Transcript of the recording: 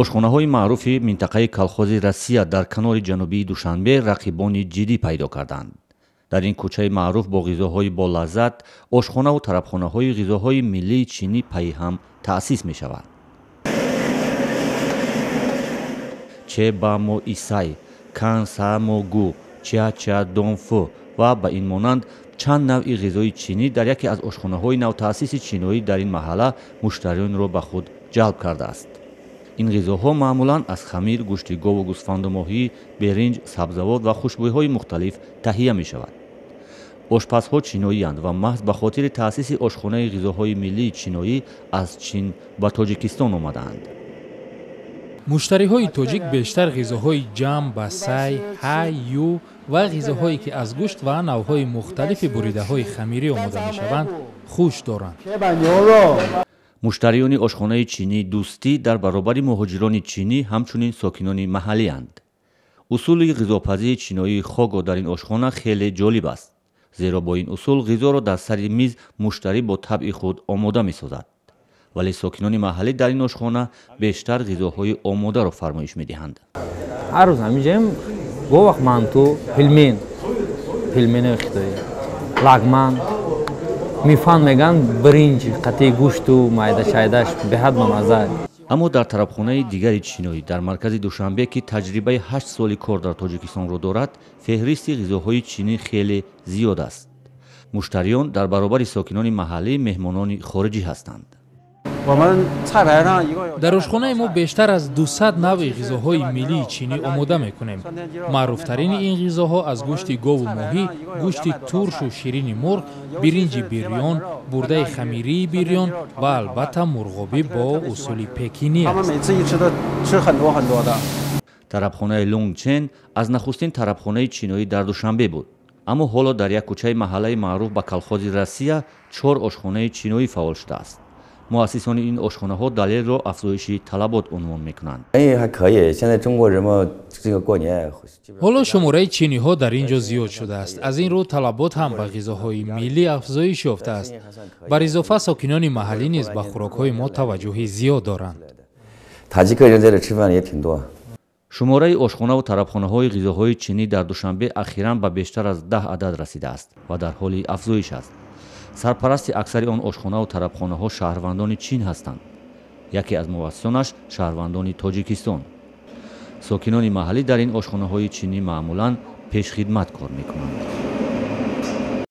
Ошхонаҳои маъруфи минтақаи колхози Россия дар канори ҷанубии Душанбе рақибони ҷиддӣ пайдо карданд. Дар ин кӯчаи маъруф бо ғизоҳои болаззат ошхонаву тарабхонаҳои ғизоҳои миллии чинӣ пайи ҳам таъсис мешавад. Чебамо исай, кансамогу, чиача донфу ва ба ин монанд чанд навъи ғизои чинӣ дар яке аз ошхонаҳои навтаъсиси чиноӣ дар ин маҳалла муштариёнро ба худ ҷалб кардааст. Ин ғизоҳо маъмулан аз хамир, гӯшти гову гӯсфанду моҳӣ, беринҷ, сабзавот ва хушбӯйҳои мухталиф таҳия мешавад. Ошпазҳо чиноиянд ва маҳз ба хотири таъсиси ошхонаи ғизоҳои миллии чиноӣ аз Чин ба Тоҷикистон омадаанд. Муштариҳои тоҷик бештар ғизоҳои ҷам, басай, ҳай, ю ва ғизоҳое ки аз гӯшт ва навъҳои мухталифи буридаҳои хамирӣ омода мешаванд, хуш доранд. Муштариёни ошхонаи чинӣ Дӯстӣ дар баробари муҳоҷирони чинӣ ҳамчунин сокинони маҳаллианд. Усули ғизопазии чиноии хого дар ин ошхона хеле ҷолиб аст, зеро бо ин усул ғизоро дар сари миз муштарӣ бо табъи худ омода месозад. Вале сокинони маҳаллӣ дар ин ошхона бештар ғизоҳои омодаро фармоиш медиҳанд. Ҳар рӯз ҳаминҷаем, го вақт манту, пилмен, пилмени хитоӣ, лагман, мифан меган, биринҷ қатъи гӯшту майдашайдаш беҳад бамазза. Аммо дар тарабхонаи дигари чиноӣ дар маркази Душанбе, ки таҷрибаи 8 соли кор дар Тоҷикистонро дорад, феҳристи ғизоҳои чинӣ хеле зиёд аст. Муштариён дар баробари сокинони маҳаллӣ меҳмонони хориҷӣ ҳастанд. Дар ошхонаи мо бештар аз 200 навъи ғизоҳои миллии чинӣ омода мекунем. Маъруфтарини ин ғизоҳо аз гӯшти гову моҳӣ, гӯшти туршу ширини мурғ, биринҷи бирён, бурдаи хамирии бирён ва албатта мурғобӣ бо усули пекинӣ аст. Тарабхонаи Лунгчен аз нахустин тарабхонаи чиноӣ дар Душанбе буд. Аммо ҳоло дар як кӯчаи маҳаллаи маъруф ба колхози Россия 4 ошхонаи чиноӣ фаъол шудааст. Муассисони ин ошхонаҳо далелро афзоиши талабот унвон мекунанд. Ҳоло шумораи чиниҳо дар ин ҷо зиёд шудааст. Аз ин рӯ талабот ҳам ба ғизоҳои миллӣ афзоиш ёфтааст. Бар изофа сокинони маҳаллӣ низ ба хӯрокҳои мо таваҷҷӯҳи зиёд доранд. Шумораи ошхонаву тарабхонаҳои ғизоҳои чинӣ дар Душанбе ахиран ба бештар аз 10 адад расидааст ва дар ҳоли афзоиш аст. Сарпарасти аксари он ошхонаву тарабхонаҳо шаҳрвандони Чин ҳастанд. Яке аз муассисонаш шаҳрвандони Тоҷикистон. Сокинони маҳаллӣ дар ин ошхонаҳои чинӣ маъмулан пешхидмат кор мекунанд.